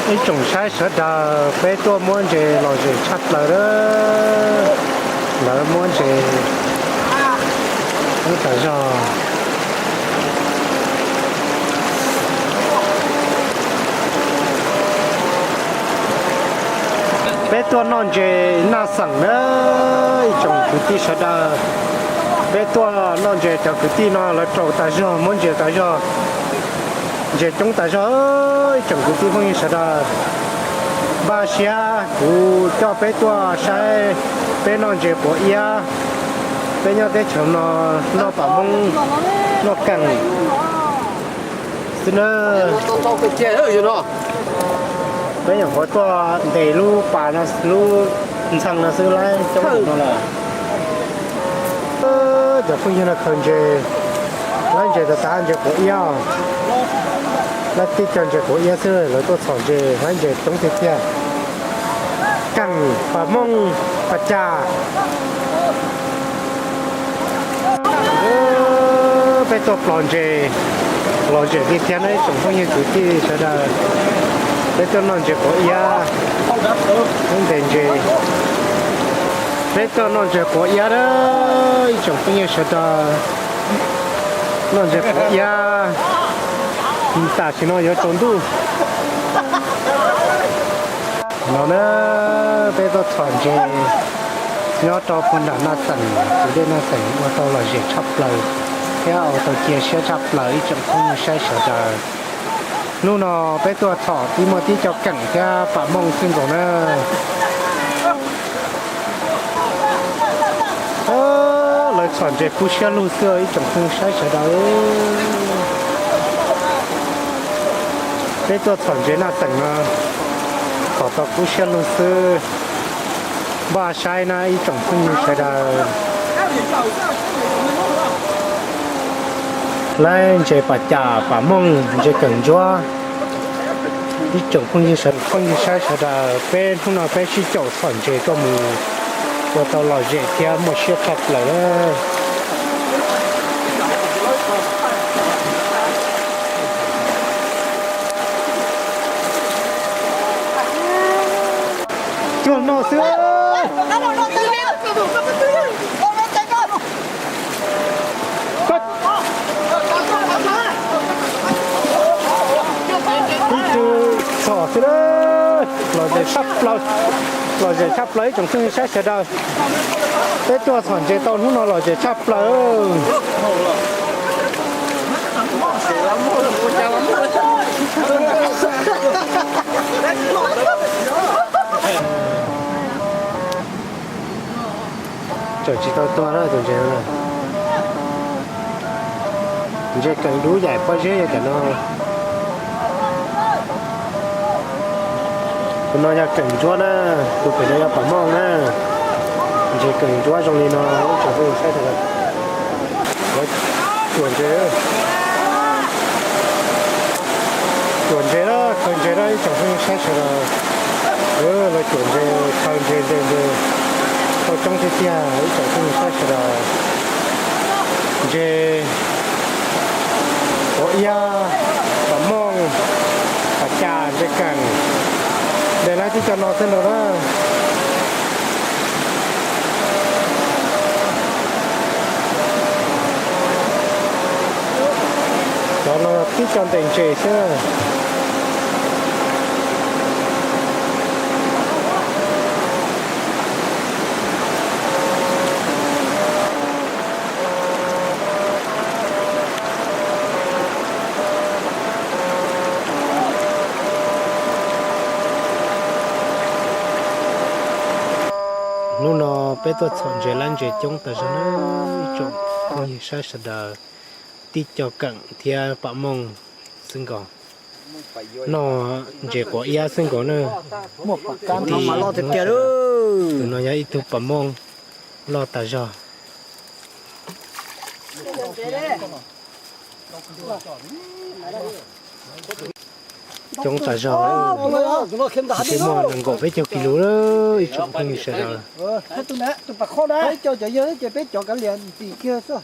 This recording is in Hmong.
Ib tsoom saib sawv daws, peb tuaj muab ntses lom zem tshaj plaws lawm. Lawv muab ntses ub tas zog. Peb tuaj noj ntses Naj Xeem na, ib tsoom kwv tij sawv daws. Peb tuaj noj ntses, cov kwv tij no lawv raus tas zog, muab ntses tas zog. Ntses coob tas zog, ib tsoom kwv tij phooj ywg sawv daws. Npaj siab kuv coj peb tuaj saib peb noj ntses quav iab. Peb nyob teb chaws no noj pam moob, noj keem xwb na. Peb nyuam qhuav tuaj ntes lub pas no, lub ntxhee no xwb, laib coob no lawm. Cov phooj ywg no khaws ntses, laib ntses tas tas, ntses quav iab. Laib tib co ntses quav iab xwb, lawv tuaj txhom ntses, laib ntses coob tiag tiag. Keem, pas mooj, pas cas. Peb tuaj plos ntses, lom zem tiag tiag na ib tsoom phooj ywg kwv tij sawv daws. Peb tuaj noj ntses quav iab, lub ntes ntses. Peb tuaj noj ntses quav iab na ib tsoom phooj ywg sawv daws. Noj ntses quav iab, tam sim no yuav tsaus ntuj no na. Peb tuaj txhom ntses nyob rau puag nram Naj Xeem, tus dej Naj Xeem ua tau lom zem tshaj plaws thiab ua tau cia siab tshaj plaws ib tsoom phooj ywg saib sawv daws. Hnub no peb tuaj txhom tib muaj tib co keem thiab pam mooj xwb nkaus na. Lawv txhom ntses kub siab lug xwb ib tsoom phooj ywg saib sawv daws. Peb tuaj txhom ntses Naj Xeem no txhom tau kub siab lug xwb. Npaj saib na ib tsoom phooj ywg sawv daws. Laib ntses pas cas, pas mooj, ntses keem ntsuab. Ib tsoom phooj ywg sawv, phooj ywg saib sawv daws, peb hnub no peb sib caum txhom ntses tuaj mus ua tau lom zem thiab muaj siab tshaj plaws. Cuag no xwb. Ib tug txhom xwb, lom zem tshaj plaws, lom zem tshaj plaws ib tsoom phooj ywg saib sawv daws. Peb tuaj txhom ntses tau hnub no lom zem tshaj plaws. Tseem tsis tau tuag na tus ntses no. Ntses keem dub yaim pob zeb yog cov no. Tus no yog keem ntsuab na, tus pem no yog pam mooj na. Ntses keem ntsuab zoo li no ib tsoom phooj ywg saib sawv daws. Lawv cuam ntses, cuam ntses na, khaws ntses na ib tsoom phooj ywg saib sawv daws. Lawv cuam ntses, khaws ntses, ntses, ntses tau coob tiag tiag ib tsoom phooj ywg saib sawv daws. Ntses quav iab, pam mooj, pas cas, ntses keem, ntses laib tib co no xwb nkaus na. Cov no tib co ntes ntses xwb. Hnub no peb tuaj txhom ntses laib ntses coob tas zog na ib tsoom phooj ywg saib sawv daws, tib co keem thiab pam mooj xwb nkaus. Noj ntses quav iab xwb nkaus na. Tus no yog ib tug pam mooj loj tas zog. Coob tas zog, twb muaj nees nkaum peb caug kis lus lawm ib tsoom phooj ywg sawv daws. Peb cov yawg ces peb cov kav liam ntim kiag xwb.